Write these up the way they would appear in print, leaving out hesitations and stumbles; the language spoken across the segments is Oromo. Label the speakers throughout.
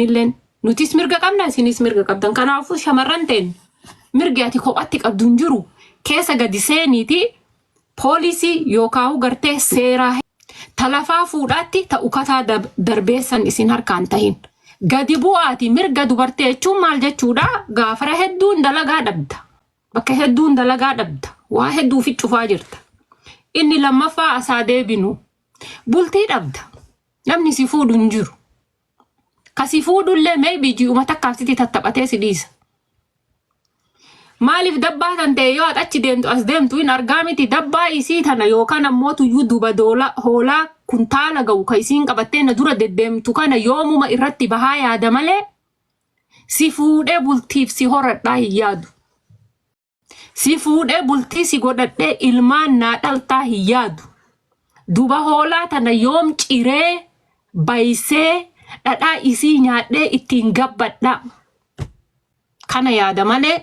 Speaker 1: Isinilleen nutis mirga qabna, isinis mirga qabdan. Kanaafuu shamarran teen mirgi ati kophatti qabdu hin jiru. Keessa gadi seeniiti poolisii yookaan gartee seeraa ta lafaa fuudhaatti ta ukataa darbeessan isin harkaan tahin. Gadi bu'aati mirga dubartii jechuun maal jechuudha? Gaafara hedduun dalagaa dhabda. Bakka hedduun dalagaa dhabda. Waa hedduu fi cufaa jirta. Inni lammaffaa asaa deebinu bultii dhabda. Namni si fuudhu hin jiru. Ka si fuudhullee maybe ji'uma takkaaf sitti tattaphatee si dhiisa. Maaliif dabbaa tan ta'e yoo ati achi deemtu as deemtu hin argaa miti dabbaa isii tana yookaan ammoo tuyyuu duba doola hoolaa kuntaala ga'u ka isiin qabattee na dura deddeemtu kana yoomuma irratti bahaa yaada malee si fuudhee bultiif si horadhaa hin yaadu. Si fuudhee bultii si godhadhee ilmaan naa dhaltaa hin yaadu. Duba hoolaa tana yoom ciree baysee dhadhaa isii nyaadhee ittiin gabbadha. Kana yaada malee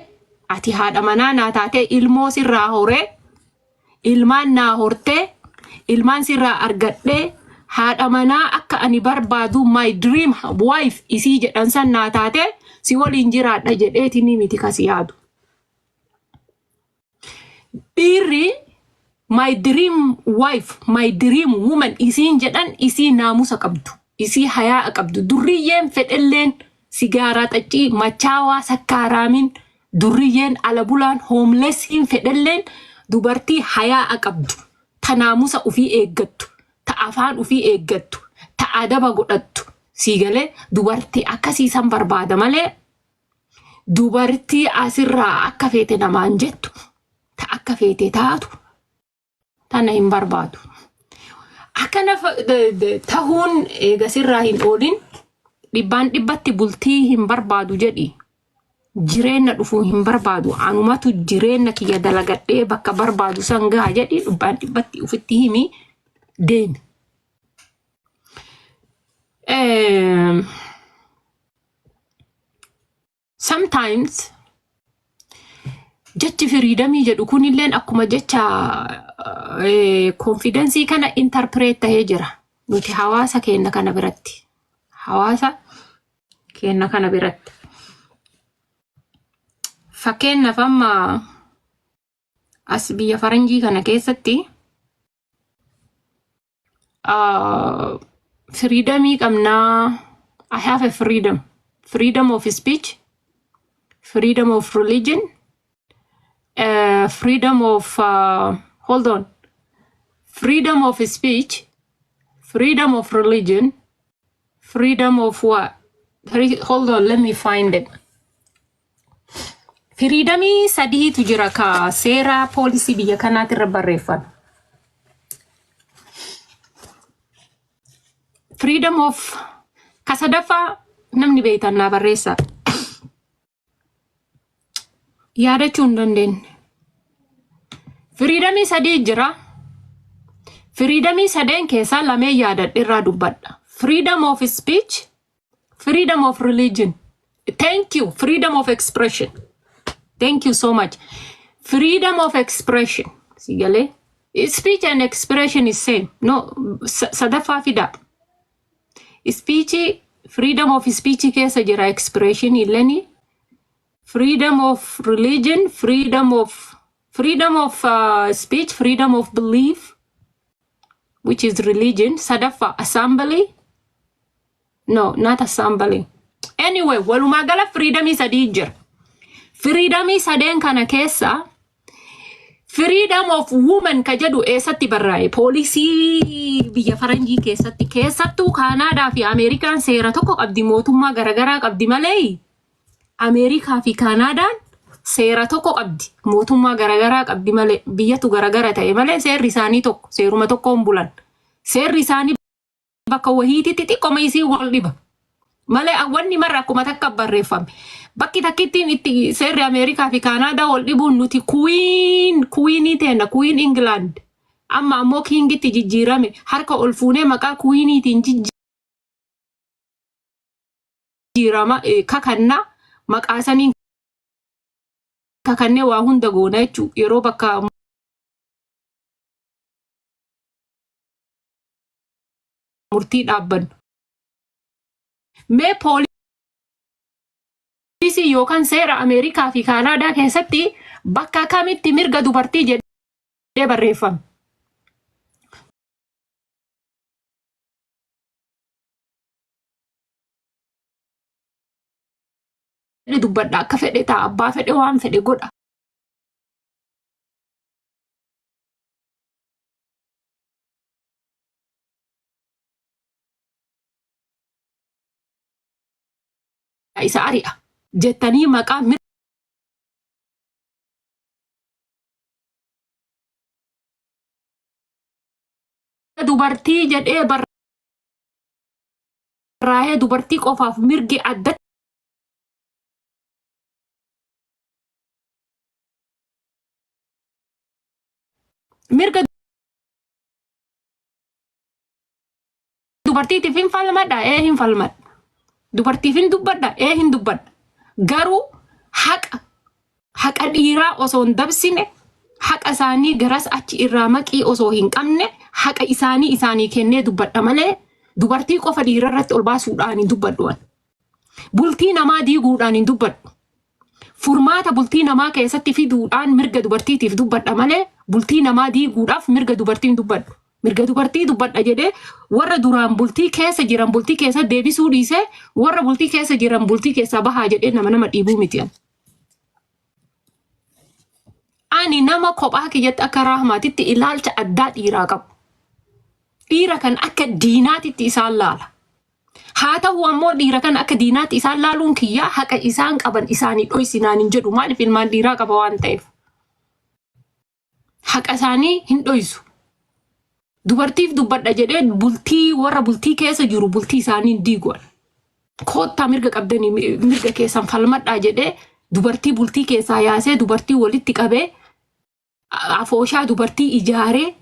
Speaker 1: ati haadha manaa naa taatee ilmoo sirraa horee ilmaan naa hortee ilmaan sirraa argadhee haadha manaa akka ani barbaadu my dream wife isii jedhan san naa taatee si waliin jiraadha jedheeti ni miti kasi yaadu. Dhiirri my dream wife, my dream woman isiin jedhan isii naamusa qabdu, isii hayaa'a qabdu. Durriyyeen fedhelleen sigaaraa xaccii, machaawaa, sakkaaraamin, durriyyeen ala bulaan, homelessiin fedhelleen dubartii hayaa'a qabdu, ta naamusa ufii eeggattu, ta afaan ufii eeggattu, ta adaba godhattu. Sii galee dubartii akkasii san barbaada malee dubartii asirraa akka feete namaan jettu ta akka feete taatu tana hin barbaadu. Akkana tahuun eega sirraa hin oolin dhibbaan dhibbatti bultii hin barbaadu jedhi. Jireenya dhufuu hin barbaadu. Anumatu jireenya kiyya dalagadhee bakka barbaadu san gaha jedhi dhibbaan dhibbatti ofitti himi deemi. Sometimes jechi freedomii jedhu kunilleen akkuma jecha confidence kana interpret tahee jira. Nuti hawaasa keenya kana biratti. Hawaasa keenya kana biratti. Fakkeenyaaf amma as biyya faranjii kana keessatti freedomii qabnaa. I have a freedom. Freedom of speech, freedom of religion, freedom of hold on, freedom of speech, freedom of religion, freedom of what? Hold on, let me find it. Freedomii sadiitu jira ka seera poolisii biyya kanaati irra barreeffame. Freedom of ka sadaffaa namni beektan naa barreessaa. Yaadachuu hin dandeenye. Freedomii sadii jira. Freedomii sadeen keessaa lameen yaadadhe irraa dubbadha. Freedom of speech, freedom of religion. Thank you. Freedom of expression. Thank you so much. Freedom of expression. Si galee? Speech and expression is same. No, sadaffaa fidaa. Speech, freedom of speech keessa jira expression illeni. Freedom of religion, freedom of speech, freedom of belief, which is religion. Sadaffaa assembly. No, not assembly. Anyway, walumaa gala freedomii sadii jira. Freedomii sadeen kana keessa freedom of woman ka jedhu eessatti barraa'e? Poolisii biyya faranjii keessatti keessattuu Kaanaadaa fi Ameerikaan seera tokko qabdi mootummaa garaagaraa qabdi malee Ameerikaa fi Kaanaadaan seera tokko qabdi mootummaa garaagaraa qabdi malee biyyatu garaagara ta'e malee seerri isaanii tokko seeruma tokkoon bulan. Seerri isaanii bakka wahiititti xiqqoma isii wal dhiba. Malee wanni marra akkuma takka barreeffame. Bakki takkittiin itti seerri Ameerikaa fi Kaanaadaa wal dhibuun nuti queen queenii teenna queen England. Amma ammoo kingitti jijjiirame harka ol fuunee maqaa queeniitiin jijjiirama kakannaa maqaa saniin kakannee waa hunda goona jechuudha. Yeroo bakka murtii dhaabbannu. Mee Poolisii yookaan seera Ameerikaa fi Kaanaadaa keessatti bakka kamitti mirga dubartii jedhee barreeffame? Dubbadha, akka fedhe ta'a, abbaa fedhe waan fedhe godha. Isa ari'a jettanii maqaa mirga dubartii jedhee barraa'ee dubartii qofaaf mirgi addatti mirga dubartiitiif hin falmadha, ee hin falmadha. Dubartiif hin dubbadha, ee hin dubbadha. Garuu haqa dhiiraa osoo hin dabsine, haqa isaanii garas achi irraa maqii osoo hin qabne, haqa isaanii isaanii kennee dubbadha malee dubartii qofa dhiira irratti ol baasuudhaan hin dubbadhu ani. Bultii namaa diiguudhaan hin dubbadhu. Furmaata bultii namaa keessatti fiduudhaan mirga dubartiitiif dubbadha malee bultii namaa diiguudhaaf mirga dubartii hin dubbadhu. Mirga dubartii dubbadha jedhee warra duraan bultii keessa jiran bultii keessa deebisuu dhiisee warra bultii keessa jiran bultii keessaa bahaa jedhee nama dhiibuu miti ani. Ani nama kophaa kiyyatti akka Rahmaatitti ilaalcha addaa dhiiraa qabu. Dhiira kan akka diinaatitti isaan laala. Haa ta'u ammoo dhiira kana akka diinaatti isaan laaluun kiyyaa haqa isaan qaban isaanii dhoysinaan hin jedhu. Maaliif? Ilmaan dhiiraa qaba waan ta'eef. Haqa isaanii hin dhoysu. Dubartiif dubbadha jedhee bultii warra bultii keessa jiru bultii isaanii hin diigu. Koottaa, mirga qabdanii mirga keessan falmadhaa jedhee dubartii bultii keessaa yaasee, dubartii walitti qabee, afooshaa dubartii ijaaree,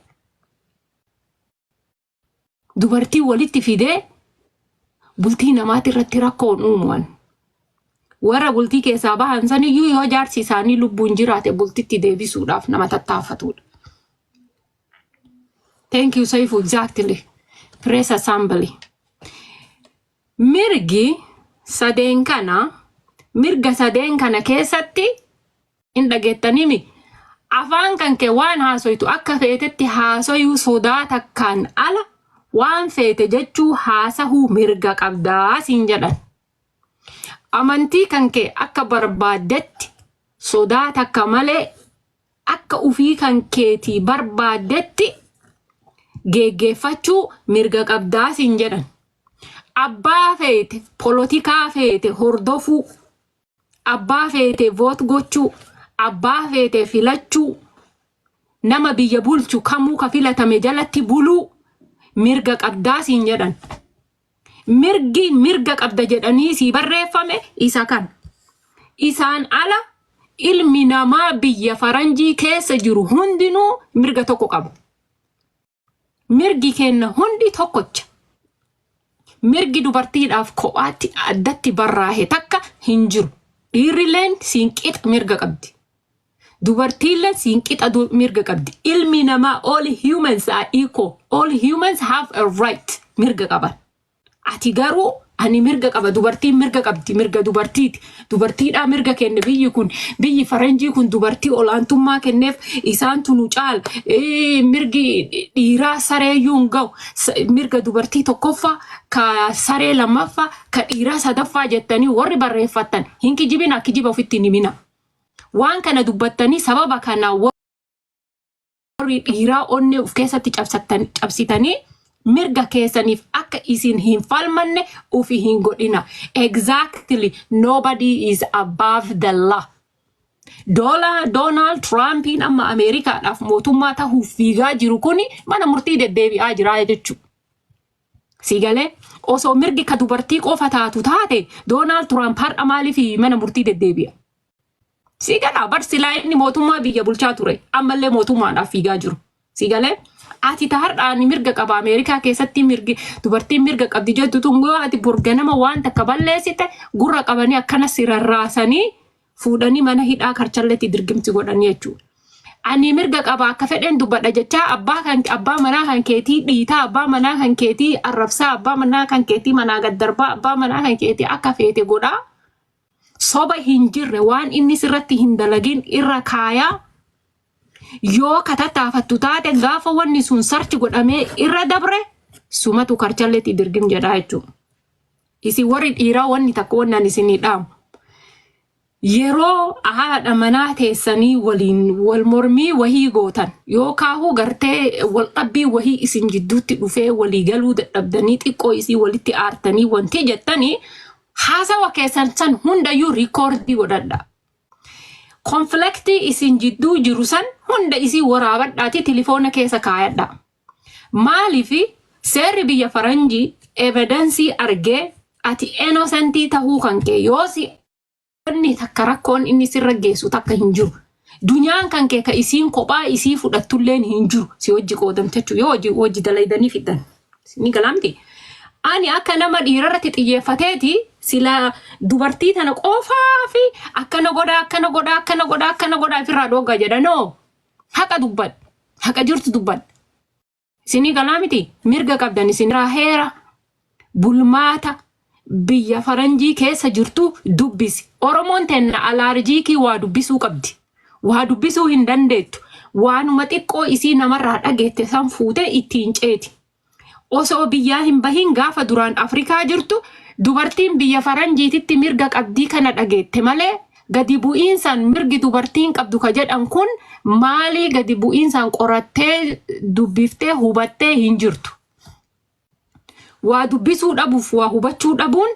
Speaker 1: dubartii walitti fidee bultii namaati irratti rakkoon uuman. Warra bultii keessaa bahan saniyyuu yoo jaarsi isaanii lubbuun jiraate bultitti deebisuudhaaf nama tattaafatudha. Thank you, Saifu. Exactly. Press assembly. Mirgi sadeen kana, mirga sadeen kana keessatti hin dhageettanimi, afaan kan kee waan haasoytu akka feetetti haasoyuu, sodaa takkaan ala waan feete jechuu, haasahuu mirga qabdaa siin jedhan. Amantii kan kee akka barbaaddetti, sodaa takka malee, akka ufii kan keetii barbaaddetti geggeeffachuu mirga qabdaa siin jedhan. Abbaa feete polotikaa feete hordofuu, abbaa feete vote gochuu, abbaa feete filachuu, nama biyya bulchu kamuu ka filatame jalatti buluu mirga qabdaa siin jedhan. Mirgi mirga qabda jedhanii sii barreeffame isa kan. Isaan ala ilmi namaa biyya faranjii keessa jiru hundinuu mirga tokko qaba. Mirgi kenna hundi tokkocha. Mirgi dubartiidhaaf kophaatti addatti barraahe takka hin jiru. Dhiirrileen siin qixa mirga qabdi. Dubartiilleen siin qixa mirga qabdi. Ilmi namaa, all humans are equal. All humans have a right. Mirga qaban. Ati garuu ani mirga qaba, dubartiin mirga qabdi, mirga dubartiiti. Dubartiidhaa mirga kenne biyyi kun, biyyi faranjii kun dubartii olaantummaa kenneef, isaantu nu caala. Mirgi dhiiraa sareeyyuu hin ga'u. Mirga dubartii tokkoffaa, ka saree lammaffaa, ka dhiiraa sadaffaa jettanii warri barreeffattan hin kijibina, kijiba ofitti hin himina. Waan kana dubbattanii sababa kana warri dhiiraa onnee of keessatti cabsitanii mirga keessaniif akka isin hin falmanne ufi hin godhina. Exactly, nobody is above the law. Donald Trumpiin amma Ameerikaadhaaf mootummaa tahuuf fiigaa jiru kuni mana murtii deddeebi'aa jira jechuudha. Si galee? Osoo mirgi ka dubartii qofa taatu taate, Donald Trump har'a maaliif mana murtii deddeebi'a? Si galaa? Bar silaa inni mootummaa biyya bulchaa ture, ammallee mootummaadhaaf fiigaa jiru. Si galee? Ati ta har'aan mirga qaba, Ameerikaa keessatti mirgi dubartiin mirga qabdi jettu tun, yoo ati borganama waan takka balleessite, gurra qabanii akkana si rarraasanii fuudhanii mana hidhaa karchalleetti dirgimti godhanii jechuudha. Ani mirga qaba, akka fedhen dubbadha jechaa abbaa kan abbaa manaa kan keetii dhiitaa, abbaa manaa kan keetii arrabsaa, abbaa manaa kan keetii manaa gad darbaa, abbaa manaa kan keetii akka feete godhaa. Soba hin jirre, waan inni sirratti hin dalagin irra kaayaa. Yoo katattaafattu taate, gaafa wanni sun search godhamee irra dabre, sumatu karchalleetti dirgim jedhaa jechuudha. Isin warri dhiiraa, wanni takka wanni ani isinii dhaamu. Yeroo haadha manaa teessanii waliin wal mormii wahii gootan, yookaahuu gartee wal dhabbii wahii isin jidduutti dhufee walii galuu dadhabdanii, xiqqoo isii walitti aartanii wanti jettanii, haasawa keessan san hundayyuu record godhadha. Conflict isin jidduu jiru san hunda isii waraabadhaati tilifoona keessa kaayadha. Maaliif? Seerri biyya faranjii evidence argee ati innocent tahuu kan kee, yoo si wanni takka rakkoon inni sirra geessu takka hin jiru. Dunyaan kan kee ka isiin kophaa isii fudhattulleen hin jiru, si hojii qoodamte jechuudha, yoo hojii hojii dalaydanii fiddan. Ni galaamti. Ani akka nama dhiirarratti xiyyeeffateeti sila dubartii tana qofaa fi akkana godhaa, akkana godhaa, akkana godhaa, akkana godhaa ofirraa dhooggaa jedhanoo, haqa dubbadha. Haqa jirtu dubbadha. Isinii galaa miti? Mirga qabdan isin heera bulmaata biyya faranjii keessa jirtu dubbisi. Oromoon tenna allergic waa dubbisuu qabdi. Waa dubbisuu hin dandeettu. Waanuma xiqqoo isii namarraa dhageette san fuutee ittiin ceeti. Osoo biyyaa hin bahin, gaafa duraan Afrikaa jirtu, dubartiin biyya faranjiititti mirga qabdii kana dhageette malee, gadi bu'iinsaan mirgi dubartiin qabdu ka jedhan kun maalii gadi bu'iinsaan qorattee dubbiftee hubattee hin jirtu. Waa dubbisuu dhabuuf waa hubachuu dhabuun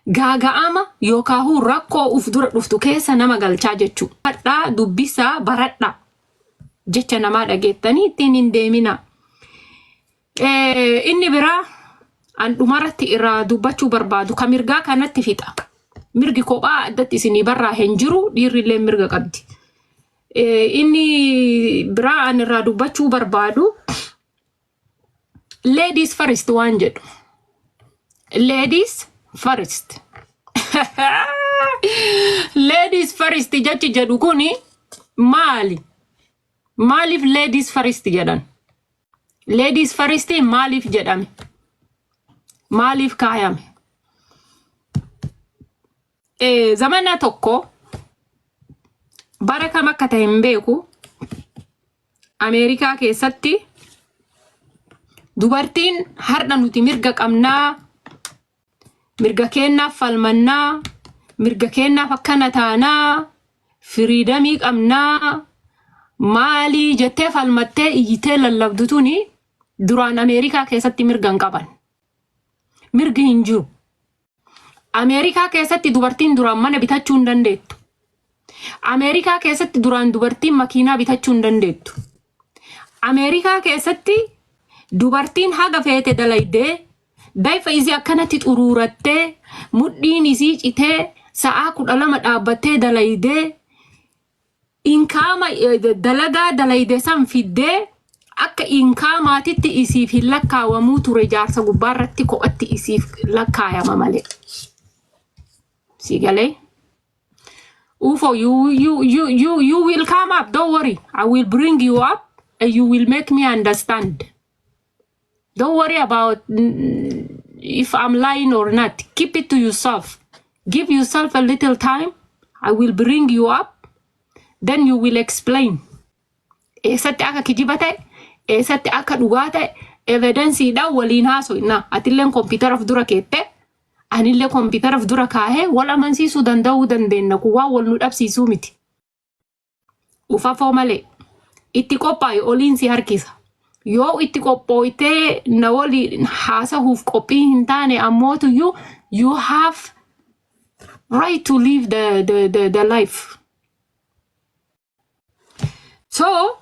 Speaker 1: gaaga'ama yookaan rakkoo uf dura dhuftu keessa nama galchaa jechuudha. Baradhaa, dubbisaa, baradhaa, jecha namaa dhageettanii ittiin hin deemina. Inni biraa an dhumarratti irraa dubbachuu barbaadu ka mirgaa kanatti fixa. Mirgi kophaa addatti isinii barraa hin jiru, dhiirri illee mirga qabdi. Inni biraa an irraa dubbachuu barbaadu ladies first waan jedhu. Ladies first. Ladies first jechi jedhu kuni maali? Maaliif ladies first jedhan? Ladies first maaliif jedhame? Maaliif kaayame? Zamana tokko, bara kam akka ta'e hin beeku, Ameerikaa keessatti dubartiin har'a nuti mirga qabnaa, mirga keennaaf falmannaa, mirga keennaaf akkana taanaa, freedom qabnaa, maalii jettee falmattee iyyitee lallabdu tuni duraan Ameerikaa keessatti mirga hin qaban. Mirgi hin jiru. Ameerikaa keessatti dubartiin duraan mana bitachuu hin dandeettu. Ameerikaa keessatti duraan dubartiin makiinaa bitachuu hin dandeettu. Ameerikaa keessatti dubartiin haga feete dalaydee, dayfa isii akkanatti xuruurattee, mudhiin isii citee, sa'aa 12 dhaabbattee dalaydee, income dalagaa dalayde san fiddee akka incometitti isiif hin lakkaawamuu ture, jaarsa gubbaarratti kophatti isiif lakkaayama malee. Si galee? Ufo, you will come up. Don't worry. I will bring you up and you will make me understand. Don't worry about if I'm lying or not. Keep it to yourself. Give yourself a little time. I will bring you up. Then you will explain. Eessatti akka kijiba ta'e, eessatti akka dhugaa ta'e, evidenceiidhaan waliin haasofna. Atilleen kompiitara of dura keette, anillee kompiitara of dura kaahee wal amansiisuu danda'uu dandeenya. Kun waan wal nu dhabsiisuu miti. Ufafoo malee. Itti qophaa'e, oliin si harkisa. Yoo itti qophooytee na waliin haasahuuf qophii hin taane ammootuyyuu, you have right to live the life. So,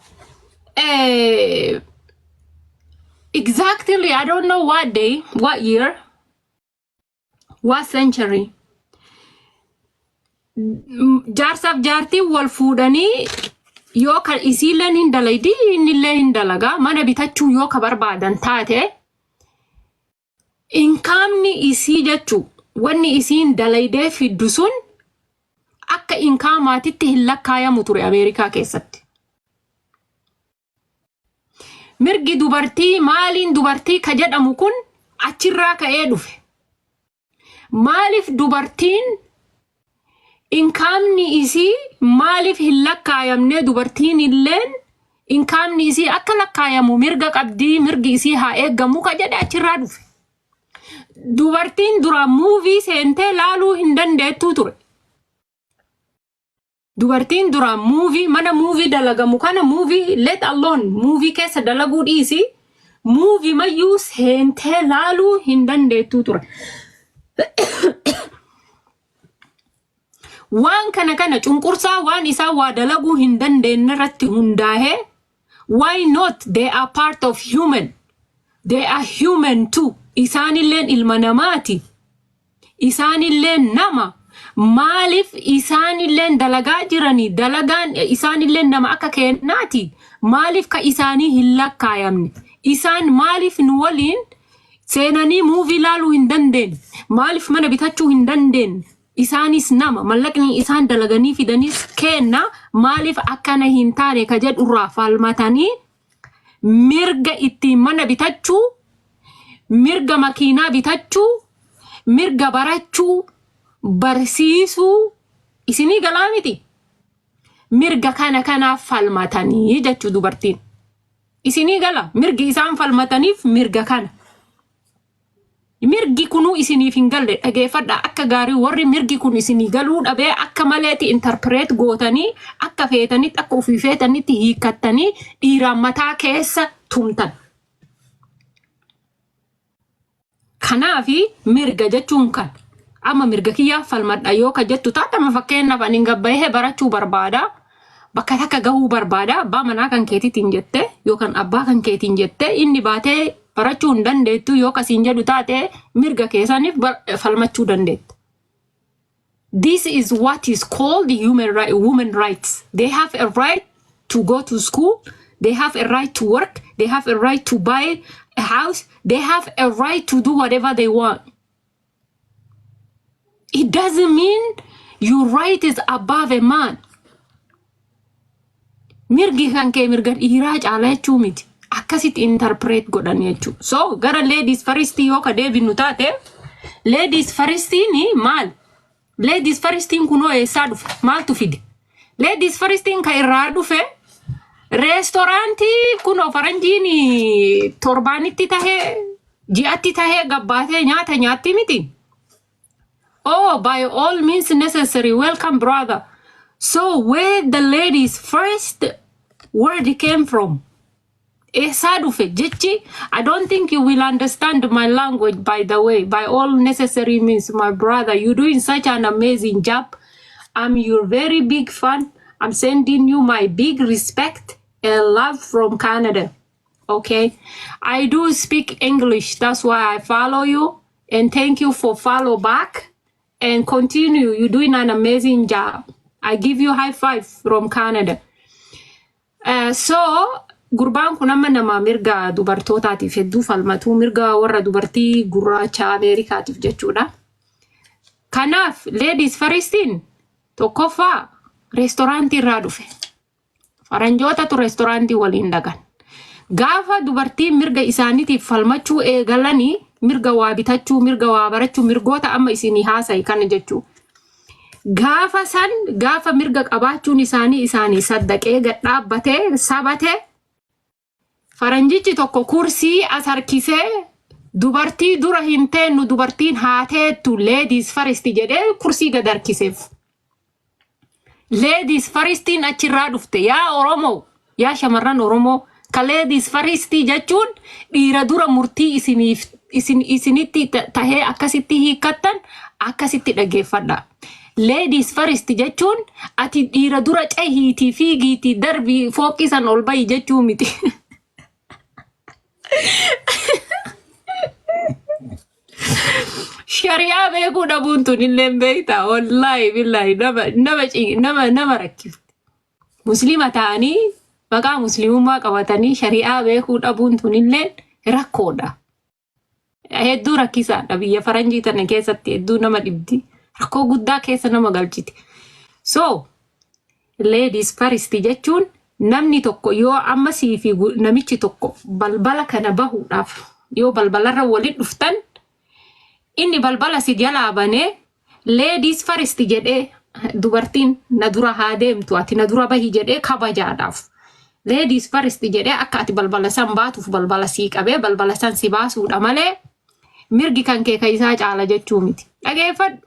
Speaker 1: exactly, I don't know what day, what year, what century. Jaarsaaf jaartiin wal fuudhanii, yoo kan isiilleen hin dalaydi, innillee hin dalagaa, mana bitachuu yoo ka barbaadan taate, incomeni isii jechuu, wanni isiin dalaydee fiddu sun akka incometitti hin lakkaayamu ture Ameerikaa keessatti. Mirgi dubartii maaliin dubartii ka jedhamu kun achirraa ka'ee dhufe. Maaliif dubartiin Income-ni isii maaliif hin lakkaayamne? Dubartiin illeen income-ni isii akka lakkaayamu mirga qabdii, mirgi isii haa eeggamu ka jedhe achirraa dhufe. Dubartiin duraan movie seentee laaluu hin dandeettuu ture. Dubartiin duraan movie, mana movie dalagamu kana, movie, let alone movie keessa dalaguu dhiisi, movie mayyuu seentee laaluu hin dandeettuu ture. Waan kana kana cunqursaa waan isaan waa dalaguu hin dandeenye irratti hundaa'ee, why not? They are part of human. They are human too. Isaanilleen ilma namaati. Isaanilleen nama. Maaliif isaanilleen dalagaa jiranii? Dalagaan isaanilleen nama akka kennaati. Maaliif ka isaanii hin lakkaayamne? Isaan maaliif nu waliin seenanii movie laaluu hin dandeenye? Maaliif mana bitachuu hin dandeenye? Isaanis nama. Mallaqni isaan dalaganii fidanis kenna. Maaliif akkana hin taane ka jedhurraa falmatanii mirga ittiin mana bitachuu, mirga makiinaa bitachuu, mirga barachuu, barsiisuu, isinii galaa miti. Mirga kana kanaaf falmatanii jechuu dubartiin. Isinii gala, mirgi isaan falmataniif mirga kana. Mirgi kunuu isiniif hin galle, dhageeffadha akka gaarii. Warri mirgi kun isinii galuu dhabee akka maleeti interpret gootanii, akka feetanitti, akka ofii feetanitti hiikkattanii dhiiraan mataa keessa tumtan. Kanaafi mirga jechuun kan amma mirga kiyyaa falmadha yoo ka jettu taate, amma fakkeenyaaf ani gabbayee barachuu barbaada. Bakka takka gahuu barbaada, abbaa manaa kan keetiitiin jette yookaan abbaa kan keetiin jette, inni baatee barachuu hin dandeettu yoo kasiin jedhu taate, mirga keessaniif falmachuu dandeetta. This is what is called human right, women rights. They have a right to go to school. They have a right to work. They have a right to buy a house. They have a right to do whatever they want. It doesn't mean your right is above a man. Mirgi kan kee mirga dhiiraa caala jechuu miti. Akkasitti interpret godhan jechuudha. So gara ladies first yoo ka deebinu taate, ladies firstiin maal? Ladies firstiin kunoo eessaa dhufe? Maaltu fide? Ladies firstiin ka irraa dhufe restaurantii kunoo faranjiin torbaanitti tahee, ji'atti tahee gabbaatee nyaata nyaatti miti. Oh, by all means necessary. Welcome, brother. So, where the ladies first word came from? Eessaa dhufe jechi? I don't think you will understand my language, by the way. By all necessary means, my brother, you're doing such an amazing job. I'm your very big fan. I'm sending you my big respect and love from Canada. Okay. I do speak English. That's why I follow you. And thank you for follow back and continue. You're doing an amazing job. I give you high five from Canada. So gurbaan kun amma nama mirga dubartootaatiif hedduu falmatu, mirga warra dubartii gurraacha Ameerikaatiif jechuudha. Kanaaf ladies firstiin tokkoffaa restaurantii irraa dhufe. Faranjootatu restaurantii waliin dhaqan. Gaafa dubartiin mirga isaaniitiif falmachuu eegalanii, mirga waa bitachuu, mirga waa barachuu, mirgoota amma isinii haasa'i kana jechuu. Gaafa san, gaafa mirga qabaachuun isaanii isaanii saddaqee gad dhaabbatee sabatee, faranjichi tokko kursii as harkisee, "Dubartii dura hin teennu, dubartiin haa teettu, ladies first" jedhee kursii gad harkiseef. Ladies firstiin achirraa dhufte. Yaa Oromoo, yaa shamarran Oromoo, ka ladies firstii jechuun dhiira dura murtii isiniif isin isinitti tahee akkasitti hiikkattan, akkasitti dhaggeeffadha. Ladies first jechuun ati dhiira dura cahiitii fiigiitii darbii fooqii san ol bahi jechuu miti. Shari'aa beekuu dhabuun tun illee beektaa, wallaahi billaahi, nama rakkifti. Musliima ta'anii, maqaa musliimummaa qabatanii shari'aa beekuu dhabuun tun illee rakkoodha. Hedduu rakkisaadha, biyya faranjii tana keessatti hedduu nama dhibdi. Rakkoo guddaa keessa nama galchiti. So ladies first jechuun namni tokko yoo amma sii fi namichi tokko balbala kana bahuudhaaf yoo balbalarra walitti dhuftan, inni balbala si jalaa banee "ladies first" jedhee Dubartiin na dura haa deemtu, ati na dura bahi jedhee kabajaadhaaf. Ladies first jedhee akka ati balbala san baatuuf balbala sii qabee balbala san si baasuudha malee mirgi kan kee ka isaa caala jechuu miti. Dhageeffadhu.